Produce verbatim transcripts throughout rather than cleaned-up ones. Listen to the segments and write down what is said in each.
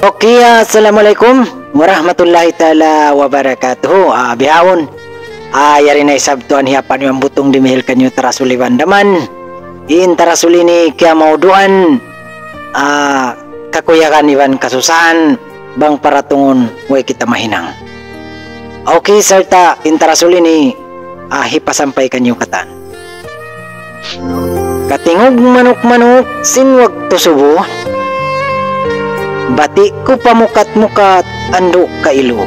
Okay, assalamualaikum warahmatullahi taala wabarakatuh. Ah, bihaun. Ah, yari na isab tuwan hi Apan Imam Butong dimihil kaniyu tarasul iban daman. In tarasul ini kiyamauduan, ah, kakuyagan iban kasusahan bang paratungun way kita mahinang. Okay, sarta' in tarasul ini, ah, hipasampay kaniyu katan. Katingug manuk-manuk sin waktu subuh, bati' ku pamukat-mukat andu' kailu.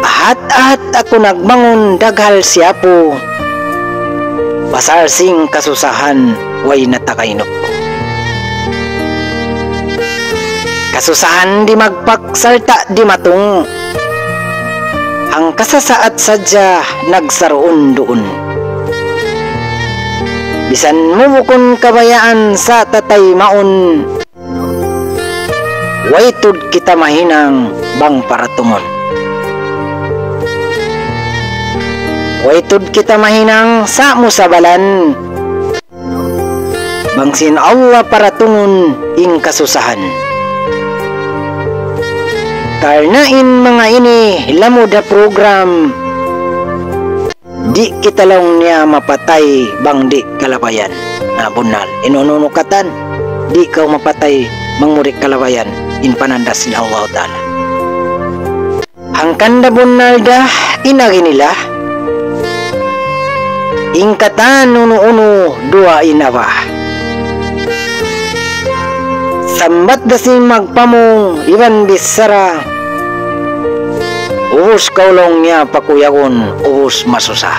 Ahat-ahat aku nagbangun daghal siyapu, pasal sin kasusahan way na tagainup ku. Kasusahan di' magpak sarta' di' matung. Hangkasasaat sadja nagsaruun-duun. Bisan mu bukun kabayaan sa' tataymaun, way tuud kita mahinang bang paratungun. Way tuud kita mahinang sa' mu sabalan. Bang sin Allah paratungun in kasusahan. Karna' in manga ini lamud ha program, di' kita laung niya mapatay bang di' kalabayan. Na bunnal, in unu-unu katan, di' kaw mapatay bang mu di' kalabayan in panandas sin Allah Ta'ala. Hangkan da bunnal da in agi nila. In katan unu-unu duwa in awa. Sambat da sin magpamung iban bichara. Ubus kaw laung niya pakuyagun, ubus masusa.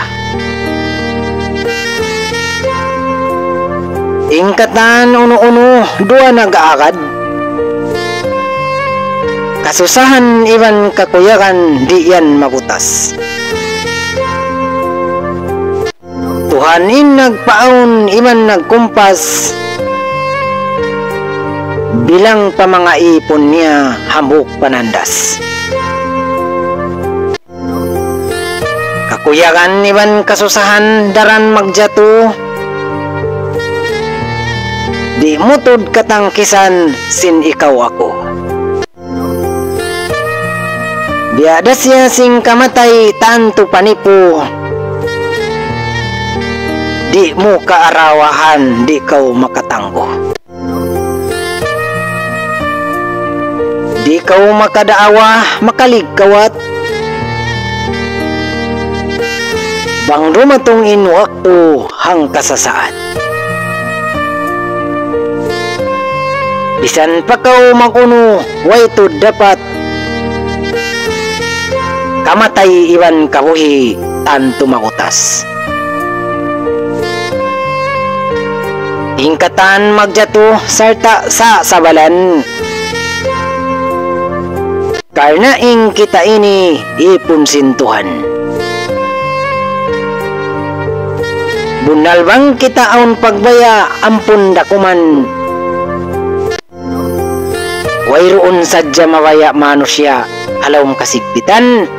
In katan unu-unu duwa nag-aagad. Kasusahan iban kakuyagan di' yan mabutas. Tuhan in nagpaawn iban nagkumpas, bilang pa manga ipun niya hambuuk panandas. Kakuyagan iban kasusahan daran magjatu, di' mu tuud katangkisan sin ikaw aku. Biya' da siya sin kamatay tantu panipu, di' mu kaarawahan, di' kaw makatangguh. Di' kaw makadaawa, makaligkawat. Bang dumatung in waktu hangkasasaat. Bisan pa kaw mag-unu, way tuud dapat. Kamatay iban kabuhi' tantu mabutas. In katan magjatu sarta' sa' sabalan. Karna' in kita ini ipun sin Tuhan. Bunnal bang kita awn pagbaya' ampun da kuman. Wayruun sadja mabaya' manusiya' ha lawm kasigpitan.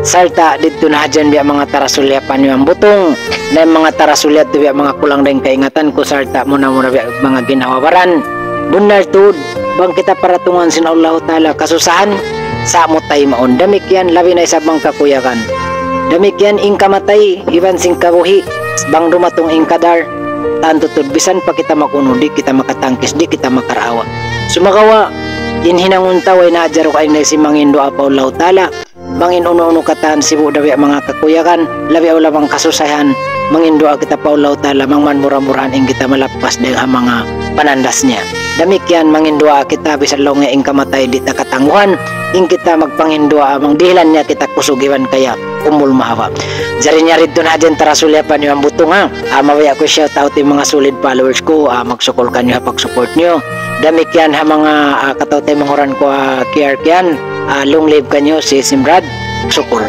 Sarta' didtu na hadja in biya' manga tarasul hi Apan Imam Butong, na in manga tarasul yadtu biya' manga kulang dayn kaingatan ku, sarta' muna-muna biya' manga ginhawa-baran. Bunnal tuud, bang kita paratungan sin Allahu Ta'ala kasusahan, sa' mu taymaun. Damikkiyan, labi na isab bang kakuyagan. Damikkiyan in kamatay, iban sin kabuhi', bang dumatung in kadar, tantu tuud bisan pa kita mag-unu, di' kita makatangkis, di' kita makaraawa. Sumagawa', in hinangun ta way na hadja dugaing na isab manginduwaa pa Allahu Ta'ala, bang in unu-unu katan sibu' da biya' manga kakuyagan, labi awla bang kasusahan, manginduwaa kita pa Allahu Ta'ala, bang man mura-murahan in kita malappas dayn ha manga panandas niya. Damikkiyan manginduwaa kita, bisan laung niya in kamatay di' ta katangguhan, in kita magpanginduwaa, bang dihilan niya kita kusug iban kaya umul mahaba'. Jari niya didtu na hadja in tarasul hi Apan Imam Butong, ha. Ah, mabaya' ku shout out in manga solid followers ku, ah, magsukul kaniyu ha pag-support niyu. Damikkiyan ha manga, ah, kataw-taymanghuran ku, ah, K R Kian, ah, long live kaniyu, si Simrad, sukul.